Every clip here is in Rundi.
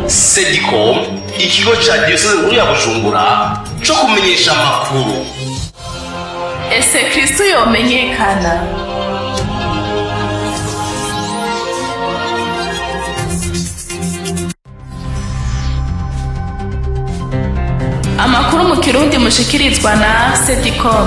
Sedicom, ikigo ca diyoseze nkuru ya Bujumbura co kumenyesha amakuru. Ese Kristo yomenyekana? Amakuru mu Kirundi mushikirizwa na Sedicom.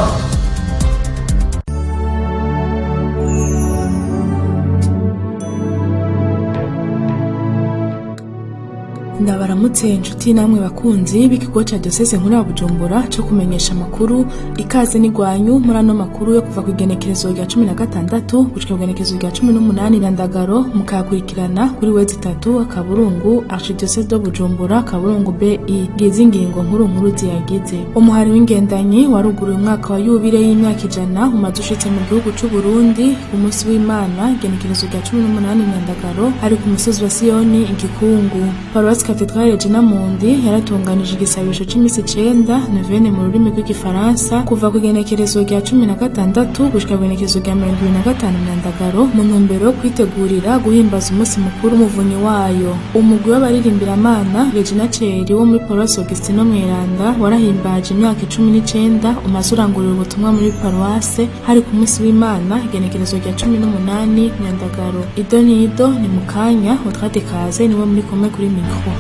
Ndabaramutse inshuti namwe bakunzi b'ikigo ca Diocese nkuru ya Bujumbura co kumenyesha amakuru. Ikaze n'igwanyu muri ano makuru yo kuva ku igenekerezo rya 16 gushika ku igenekerezo rya 18 Nyandagaro, mukayakurikirana kuri wezi itatu akaburungu Archidiocese de Bujumbura akaburungu BI. Ngizi ingingo nkuru nkuru ziyagize. Umuhari w'ingendanyi waruguruye umwaka wa yubile y'imyaka 100 umaze ushitse mu gihugu c'u Burundi ku munsi w'Imana igenekerezo rya 18 Nyandagaro, ari ku musozi wa Siyoni Igikungu. Paruwasi Katedrale Regina Mundi yaratunganije igisabisho c'imisi 9, neuvaine mu rurimi rw'igifaransa, kuva ku igenekerezo rya 16 gushika ku igenekerezo rya 25 Myandagaro, mu ntumbero yo kwitegurira guhimbaza umunsi mukuru umuvunyi wayo. Umugwi w'abaririmbira-Mana Regina Ceri wo muri Paruwasi Augustino Mweranda warahimbaje imyaka 19 umaze urangurura ubutumwa muri paruwase, hari ku munsi w'Imana igenekerezo rya 18 Myandagaro. Ido nido ni mukanya, utwate kaze niwe muri kumwe kuri mikro.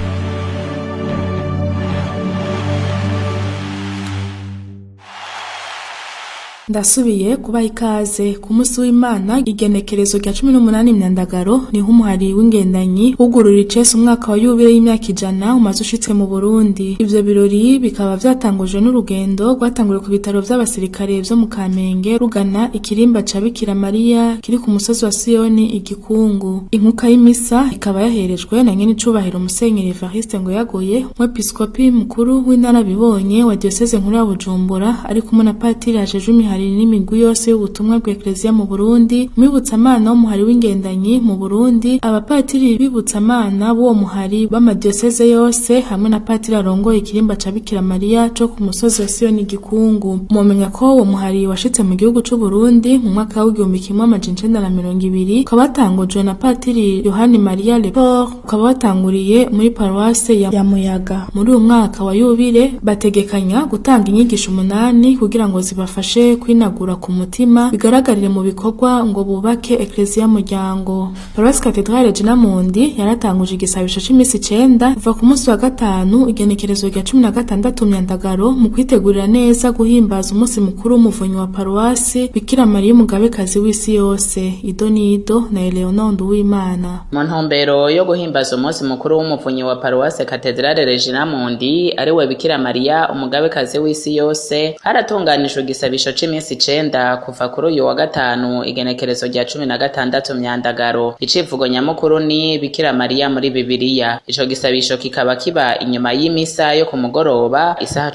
Ndasubiye kubaha ikaze. Ku munsi w'Imana igenekerezo rya 18 Myandagaro niho umuhari w'ingendanyi wugurura icese umwaka wa yubile y'imyaka 100 umaze ushitse mu Burundi. Ivyo birori bikaba vyatangujwe n'urugendo rwatanguriye ku bitaro vy'abasirikare vyo mu Kamenge rugana ikirimba ca Bikira Mariya kiri ku musozi wa Siyoni Igikungu. Inkuka y'imisa ikaba yaherejwe na nyenicubahiro Musenyeri Evariste Ngoyagoye, umwepiskopi mukuru w'inarabibonye wa Diocese nkuru ya Bujumbura, ari kumwe na patiri ajejwe imihari n'imigwi yose y'ubutumwa bw'Eklezia mu Burundi, umwibutsamana w'umuhari w'ingendanyi mu Burundi, abapatiri bibutsamana b'uwo muhari b'amadiyoseze yose, hamwe na patiri arongoye ikirimba ca Bikira Mariya co ku musozi wa Siyoni Igikungu. Mwomenya ko uwo muhari washitse mu gihugu c'u Burundi mu mwaka w'1920, ukaba watangujwe na patiri Yohani Maria Lepore, ukaba watanguriye muri paruwase ya Muyaga. Muri uyu mwaka wa yubile bategekanya gutanga inyigisho 8 kugira ngo zibafashe kwinagura ku mutima, bigaragarire mu bikorwa ngo bubake Eklezia muryango. Paruwasi Katedrale Regina Mundi yaratanguje igisabisho c'imisi 9 kuva ku munsi wa gatanu igenekerezo rya 16 Myandagaro, mu kwitegurira neza guhimbaza umunsi mukuru w'umuvunyi wa paruwasi Bikira Mariya umugabekazi w'isi yose. Ido nido na Eleonore Nduwimana. Mu ntumbero yo guhimbaza umunsi mukuru w'umuvunyi wa paruwasi Katedrale Regina Mundi ariwe Bikira Mariya umugabekazi w'isi yose, haratunganijwe igisabisho c'imisi 9 kuva kuri uyu wa gatanu igenekerezo rya 16 Myandagaro. Icivugo nyamukuru ni Bikira Mariya muri Bibiliya. Ico gisabisho kikaba kiba inyuma y'imisa yo ku mugoroba isaha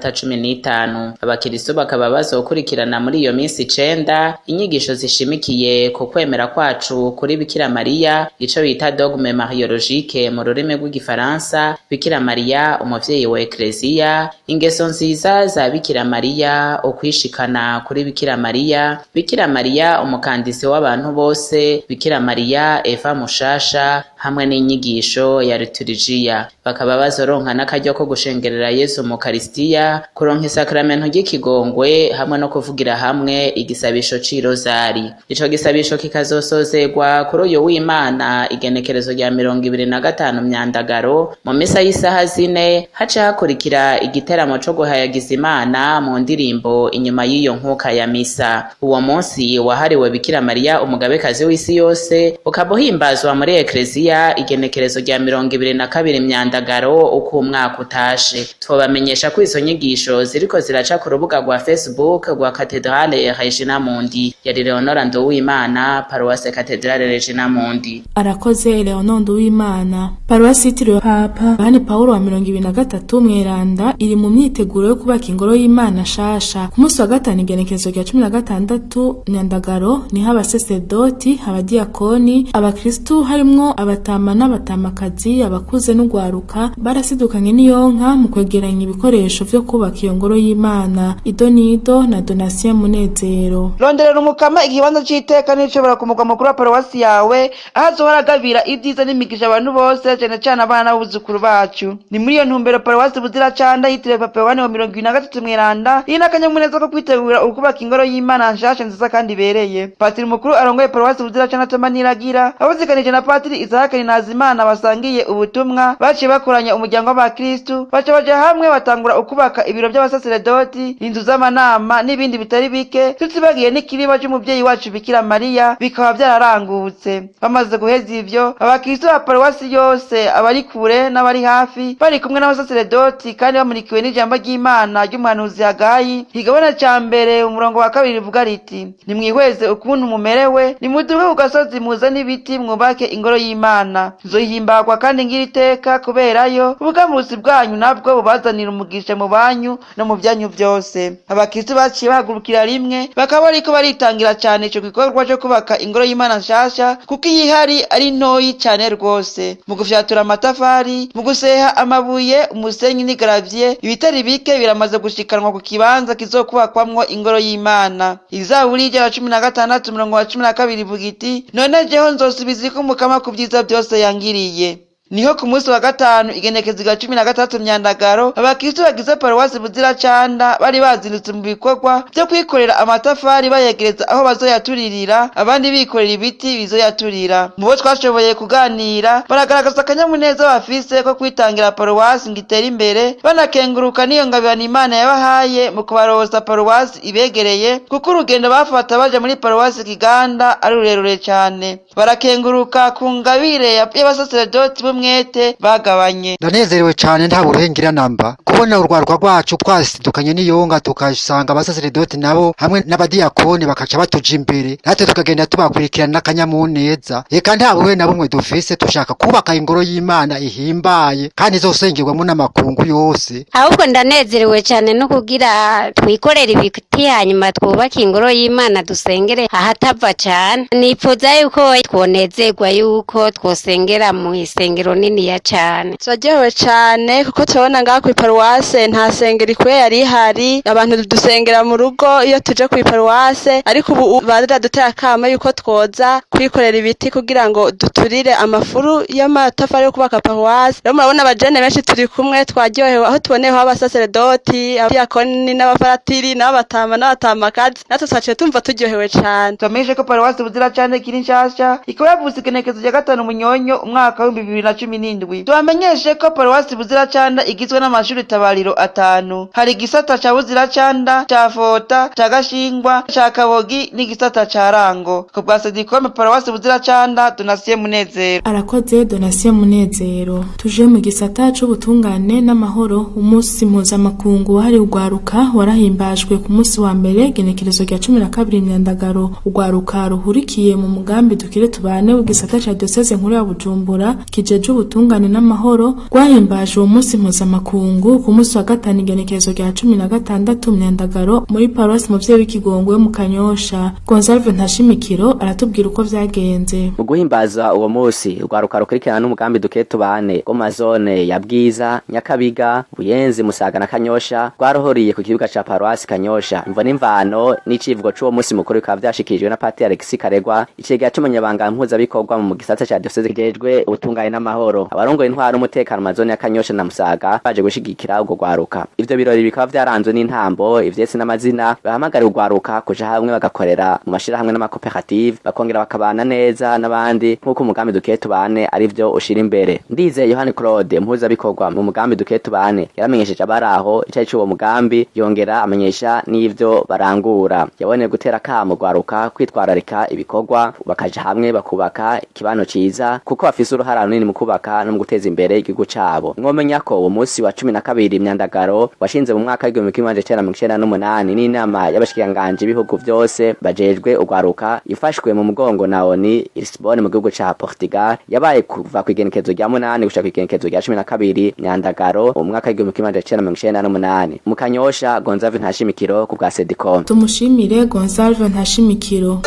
12:15. Abakiristo bakaba bazokurikirana muri iyo minsi 9 inyigisho zishimikiye ku kwemera kwacu kuri Bikira Mariya, ico bita dogme mariologique mu rurimi rw'igifaransa, Bikira Mariya umuvyeyi wa Eklezia, ingeso nziza za Bikira Mariya, ukwishikana kuri Bikira Mariya, Bikira Mariya umukandisi w'abantu bose, Bikira Mariya Eva mushasha, hamwe n'inyigisho ya liturgiya. Bakaba bazoronka n'akaryo ko gushengerera Yesu mu Karistiya, kuronka isakramento ry'ikigongwe, hamwe no kuvugira hamwe igisabisho c'irozari. Ico gisabisho kikazosozerwa kuri uyu w'Imana igenekerezo rya 25 Myandagaro mu misa y'isaha 4, haca hakurikira igiteramo co guhayagiza Imana mu ndirimbo inyuma y'iyo nkuka ya misa. Uwo munsi wahariwe Bikira Mariya umugabekazi w'isi yose ukaba uhimbazwa muri Eklezia igenekerezo rya 22 Myandagaro uko umwaka utashe. Twobamenyesha ko izo nyigisho ziriko ziraca ku rubuga rwa Facebook rwa Katedrale Regina Mundi. Yari Leonora Nduwimana, Paruwase Katedrale Regina Mundi. Arakoze Leonore Nduwimana. Paruwasi yitiriwe Papa Yohani Paulo wa 23 Mweranda iri mu myiteguro yo kubaka ingoro y'Imana shasha. Ku munsi wa gatanu igenekerezo rya 16 Nyandagaro niho abasasedoti, abadiakoni, abakristu harimwo abata Abatama n'abatamakazi, abakuze n'ugwaruka barasidukanye n'iyonka mu kwegeranya ibikoresho vyo kubaka iyo ngoro y'Imana. Idonido na Donatien Munezero. Ronderera umukama ikibanza c'iteka n'icobora ku mugwa mukuru wa paruwasi yawe, aho azohora agabira ibyiza n'imigisha abantu bose, cane cane abana n'abuzukuru bacu. Ni muri iyo ntumbero paruwasi Buziracanda yitiriwe Papa Yohani wa 23 Mweranda iri n'akanyamuneza ko kwitegura ukubaka ingoro y'Imana nshasha nziza kandi ibereye. Patiri mukuru arongoye paruwasi Buziracanda Toma Niragira abazikanije na Patiri Isahakani Nazimana basangiye ubutumwa, baciye bakoranya umuryango w'abakristu, baca baja hamwe batangura ukubaka ibiro by'abasaseredoti, inzu z'amanama n'ibindi bitari bike, tutibagiye n'ikiriba c'umuvyeyi wacu Bikira Mariya, bikaba vyararangutse. Bamaze guheza ivyo, abakristu ba paruwasi yose, abari kure n'abari hafi, bari kumwe n'abasaseredoti kandi bamurikiwe n'ijambo ry'Imana ry'umuhanuzi Hagayi, igabana ca mbere umurongo wa 2 rivuga riti: nimwihweze ukuntu mumerewe, nimuduge ku gasozi muzane ibiti mwubake ingoro y'Imana, nzohimbagwa kandi ngira iteka kuberayo, ubugamuzi bwanyu nabwo bubazanira umugisha mu banyu no mu byanyu byose. Abakristu baciye bahagurukira rimwe, bakaba bariko baritangira cane ico gikorwa co kubaka ingoro y'Imana nshasha, kuko iyihari ari ntoyi cane rwose. Mu gufyatura amatafari, mu guseha amabuye, umusenyi n'igaravye, ibitari bike biramaze gushikanwa ku kibanza kizokubakwamwo ingoro y'Imana. Izaburi ijana 16 umurongo wa 12 ivuga iti: none jeho nzosubiza iki umukama ku vyiza byose yangiriye. Niho ku munsi wa gatanu igenekezo rya 13 Myandagaro, abakristu bagize paruwasi Buziracanda bari bazindutse mu bikorwa vyo kwikorera amatafari bayegereza aho bazoyaturirira, abandi bikorera ibiti bizoyaturira. Mu bo twashoboye kuganira baragaragaza akanyamuneza bafise ko kwitangira paruwasi ngo itere imbere, banakenguruka n'iyo ngabirano Imana yabahaye mu kubarosa paruwasi ibegereye, kuko urugendo bafata baja muri paruwasi Kiganda ari rurerure cane. Barakenguruka ku ngabire y'abasaseredoti b'umwete bagabanye. Ndanezerewe cane, nta burengira namba, kubona urwaruka rwacu twasidukanye n'iyonga, tukasanga abasaseredoti nabo hamwe n'abadiyakoni bakaca batuja imbere, natwe tukagenda tubakurikirana n'akanyamuneza. Eka nta buhe na bumwe dufise, dushaka kubaka ingoro y'Imana ihimbaye kandi izosengerwamo n'amakungu yose. Ahubwo ndanezerewe cane no kugira twikorere ibiti hanyuma twubake ingoro y'Imana, dusengere ahatava cane. Nipfuza yuko twonezerwa yuko twosengera mu isengero niniya cane. Turaryohewe cane kuko turabona ngaha kw'iparuwase nta sengero ikwiye yari ihari, abantu dusengera mu rugo iyo tuje kw'iparuwase, ariko ubu baraduteye akamo yuko twoza kwikorera ibiti kugira ngo duturire amafuru y'amatafari yo kubaka paruwase. Rero murabona abajene benshi turi kumwe twaryohewe, aho tuboneyeho abasaseredoti, abadiyakoni n'abafaratiri n'abatama n'abatamakazi, natwe twaciye tumva turyohewe cane. Tubamenyeshe ko paruwasi Buziracanda ikiri nshasha, ikaba yavutse igenekezo rya 5 Munyonyo umwaka wa 2017. Tubamenyeshe ko paruwasi Buziracanda igizwe n'amashuri tabariro 5. Hari igisata ca Buziracanda, ca Fota, ca Gashingwa, ca Kabogi n'igisata ca Rango. Ku bwa Sedikome paruwasi Buziracanda, Donatien Munezero. Arakoze Donatien Munezero. Tuje mu gisata c'ubutungane n'amahoro. Umunsi mpuzamakungu wahariwe ugwaruka warahimbajwe ku munsi wa mbere igenekerezo rya 12 Myandagaro. Ugwaruka ruhurikiye mu mugambi Dukire Tubane w'igisata ca Diocese nkuru ya Bujumbura kijeje ubutungane n'amahoro rwahimbaje uwo munsi mpuzamakungu ku munsi wa gatanu igenekerezo rya 16 Myandagaro muri paruwasi Muvyeyi w'Ikigongwe yo mu Kanyosha. Gonzalve Ntashimikiro aratubwira uko vyagenze. Mu guhimbaza uwo munsi, urwaruka rukurikirana n'umugambi Dukire Tubane rwo mu mazone ya Bwiza, Nyakabiga, Buyenzi, Musaga na Kanyosha rwarohoriye ku kibuga ca paruwasi Kanyosha. Imvo n'imvano n'icivugo c'uwo munsi mukuru bikaba vyashikirijwe na Patiri Alexis Karegwa, icegera c'umunyabanga mpuzabikorwa mu gisata ca diocese kijejwe ubutungane n'amahoro. Abarongoye intwaro n'umutekano mu mazone ya Kanyosha na Musaga baje gushigikira urwo rwaruka. Ivyo birori bikaba vyaranzwe n'intambo, ivyese n'amazina bahamagarira urwaruka kuja hamwe bagakorera mu mashirahamwe n'amakoperative, bakongera bakabana neza n'abandi nk'uko umugambi Dukire Tubane arivyo ushira imbere. Ndize Yohani Claude, mpuzabikorwa mu mugambi Dukire Tubane, yaramenyesheje abari aho icari c'uwo mugambi, yongera amenyesha n'ivyo barangura. Yaboneye gutera akamo rwaruka kwitwararika ibikorwa, bakaja hamwe bakubaka ikibano ciza, kuko bafise uruhara runini mu kubaka no mu guteza imbere igihugu cabo. Mwomenya ko uwo munsi wa 12 Myandagaro washinze mu mwaka wa 1998 n'inama y'abashikiranganji b'ibihugu vyose bajejwe urwaruka, ifashwe mu mugongo na ONU Lisbonne mu gihugu ca Portugal. Yabaye kuva kw'igenekezo rya 8 gushika kw'igenekezo rya 12 Myandagaro mu mwaka wa 1998. Mu Kanyosha, Gonzalve Ntashimikiro ku bwa Sedicom. Tumushimire Gonzalve Ntashimikiro.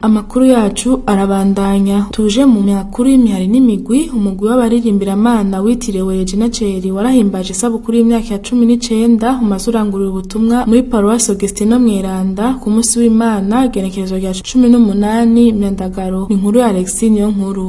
Amakuru yacu arabandanya. Tuje mu makuru y'imihari n'imigwi. Umugwi w'abaririmbira-Mana witiriwe Regina Coeli warahimbaje isabukuru y'imyaka ya 19 umaze urangurura ubutumwa muri Paruwasi Augustino Mweranda ku munsi w'Imana, igenekerezo rya 18 Myandagaro. Ni inkuru ya Alexis niyo nkuru.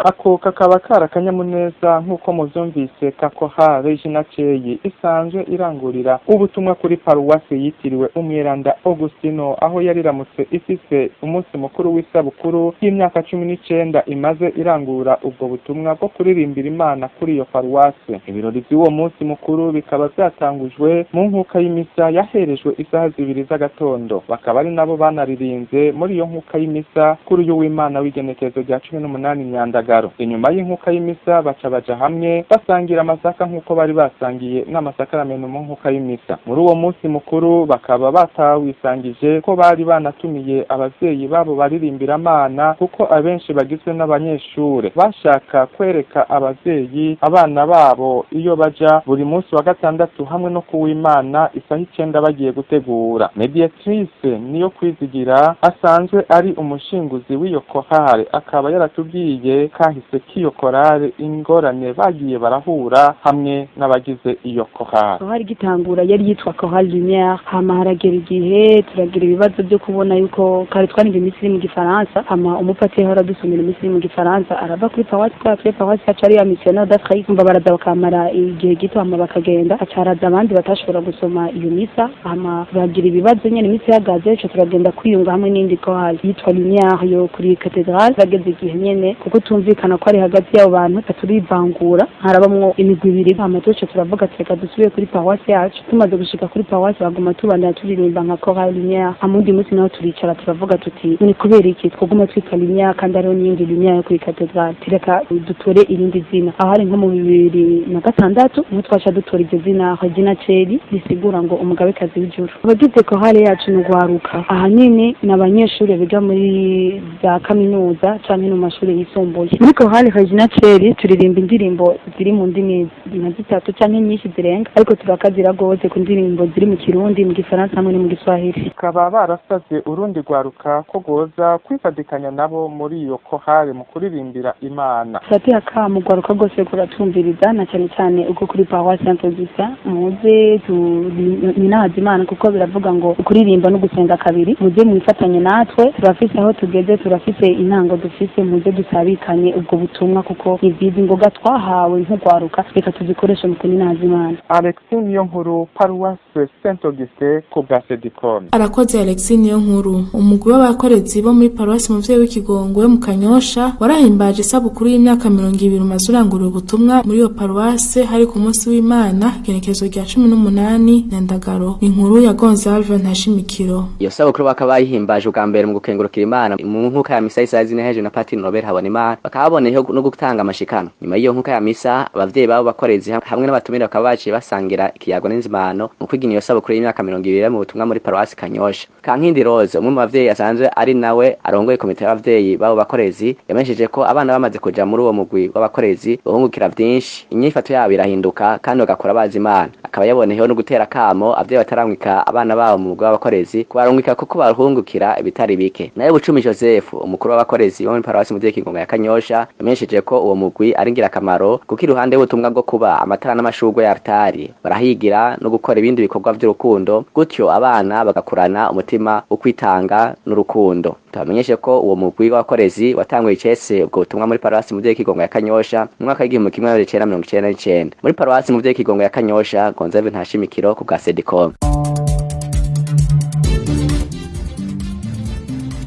Ako kakaba kari akanyamuneza nk'uko muvyumvise ka Regina Coeli isanzwe irangurira ubutumwa kuri paruwasi yitiriwe Umweranda Augustino, aho yariramutse ifise umunsi mukuru w'isabukuru y'imyaka 19 imaze irangura ubwo butumwa bwo kuririmbira Imana kuri iyo paruwasi. Ibirori vy'uwo munsi mukuru bikaba vyatangujwe mu nkuka y'imisa yaherejwe isaha 2 z'agatondo, bakaba ari nabo banaririnze muri iyo nkuka y'imisa kuri uyu w'Imana w'igenekerezo rya 18 Myandagaro. Inyuma y'inkuka y'imisa baca baja hamwe basangira amasaka nk'uko bari basangiye n'amasakaramentu mu nkuka y'imisa. Muri uwo munsi mukuru bakaba batawisangije ko bari banatumiye abavyeyi babo baririmbira Imana, kuko abenshi bagizwe n'abanyeshure bashaka kwereka abavyeyi abana babo iyo baja buri munsi wa gatandatu hamwe no kuw'Imana isaha 9 bagiye gutegura. Mediatrice niyo kwizigira asanzwe ari umushinguzi w'iyo korale akaba yaratubwiye kahise k'iyo korale, ingorane bagiye barahura hamwe n'abagize iyo korale. Korale igitangura yari yitwa Chorale Lumière, hama haragera igihe turagira ibibazo byo kubona yuko kare twarinda iminsi iri mu Gifaransa, hama umupatiri ahora adusomera iminsi iri mu Gifaransa arava kuri paruwasi, kubera kuri paruwasi yacu ari iya Missionnaire d'Afrique, umva baraza bakamara igihe gito hama bakagenda, hacaraza abandi batashobora gusoma iyo misa, hama turagira ibibazo nyene iminsi ihagaze, ico turagenda kwiyunga hamwe n'indi korale yitwa Lumière yo kuri Cathedrale. Bageze igihe nyene kuko tumvikana ko ari hagati y'abo bantu turivangura, harabamwo imigwi ibiri, hama tuce turavuga reka dusubire kuri paruwasi yacu. Tumaze gushika kuri paruwasi baguma tubandana turirimba nka Chorale Lumière, hama undi munsi naho turicara turavuga tuti ni kubera iki twoguma twitwa Lumière kandi hariho n'iyindi Lumière yo kuri Cathedrale, tireka dutore irindi zina. Aho hari nko mu 2006 niho twaca dutora iryo zina Regina Coeli risigura ngo umugabekazi w'ijuru. Abagize chorale yacu ni urwaruka, ahanini ni abanyeshuri biga muri za kaminuza canke no mu mashuri yisumbuye. Muri Chorale Regina Coeli turirimba indirimbo ziri mu ndimi nka zitatu canke nyinshi zirenga, ariko turakazira gose ku ndirimbo ziri mu Kirundi, mu Gifaransa hamwe no mu Giswahili. Bakaba barasavye urundi rwaruka ko rwoza kwifadikanya nabo muri iyo korale mu kuririmbira Imana. Turatera akamo urwaruka rwose kuratumviriza, na cane cane uko kuri Paroisse Saint Augustin muze tuminahaza Imana, kuko biravuga ngo kuririmba no gusenga kabiri. Muze mwifatanye natwe, turafise aho tugeze, turafise intango dufise, muze dusabikanye ubwo butumwa kuko ni byiza, ingoga twahawe nk'urwaruka reka tuzikoreshe mu kuninahaza Imana. Alexis niyo nkuru, Paroisse Saint Augustin ku bwa Sedicom. Arakoze Alexis niyo nkuru. Umugwi w'abakorezi bo muri Paroisse Muvyeyi w'Ikigongwe mu Kanyosha warahimbaje isabukuru y'imyaka 20 umaze urangurura ubutumwa muri iyo paruwase, hari ku munsi w'Imana igenekerezo rya 18 Nyandagaro. Ni inkuru ya Gonzalve Ntashimikiro. Iyo sabukuru bakaba bayihimbaje ubwa mbere mu gukengurukira Imana mu nkuka ya misa isaha 4 hejuru na Patiri Robert Habonimana, bakaba baboneyeho no gutanga amashikano. Nyuma y'iyo nkuka ya misa abavyeyi babo bakorezi hamwe n'abatumire bakaba baciye basangira ikiyago n'inzimano mu kwigina iyo sabukuru y'imyaka 20 mu butumwa muri Paruwasi Kanyosha. Kankindi Rose, umwe mu bavyeyi asanzwe ari nawe arongoye komite y'abavyeyi babo bakorezi, yamenyesheje ko abana bamaze kuja muri uwo mugwi w'abakorezi bahungukira vyinshi, inyifato yabo irahinduka kandi bagakora bazi Imana. Akaba yaboneyeho no gutera akamo abavyeyi bataramwika abana babo mu mugwi w'abakorezi kubarungika kuko baruhungukira ibitari bike. Naye Bucumi Joseph, umukuru w'abakorezi bo muri Paruwasi Muvyeyi Kigongo ya Kanyosha, yamenyesheje ko uwo mugwi ari ingirakamaro kuko iruhande y'ubutumwa bwo kuba amatara n'amashurwe ya altari barahigira no gukora ibindi bikorwa vy'urukundo, gutyo abana bagakurana umutima wo kwitanga n'urukundo. Tubamenyeshe ko uwo mugwi w'abakorezi watanguye icese ubwo butumwa muri Paruwasi Muvyeyi Kigongo ya Kanyosha mu mwaka w'1999. Muri Paruwasi Muvyeyi Kigongo ya Kanyosha, Gonzalve Ntashimikiro ku bwa Sedicom.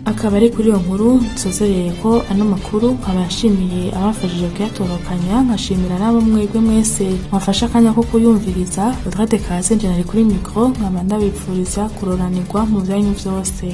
Akaba ari kuri iyo nkuru nsozereye ko ano makuru, nkabashimiye abafashije kuyatorokanya, nkashimira n'abo mwebwe mwese mwafashe akanya ko kuyumviriza. Audrey Kaze nje nari kuri mikro, nkaba ndabipfuriza kuroranirwa mu byanyu vyose.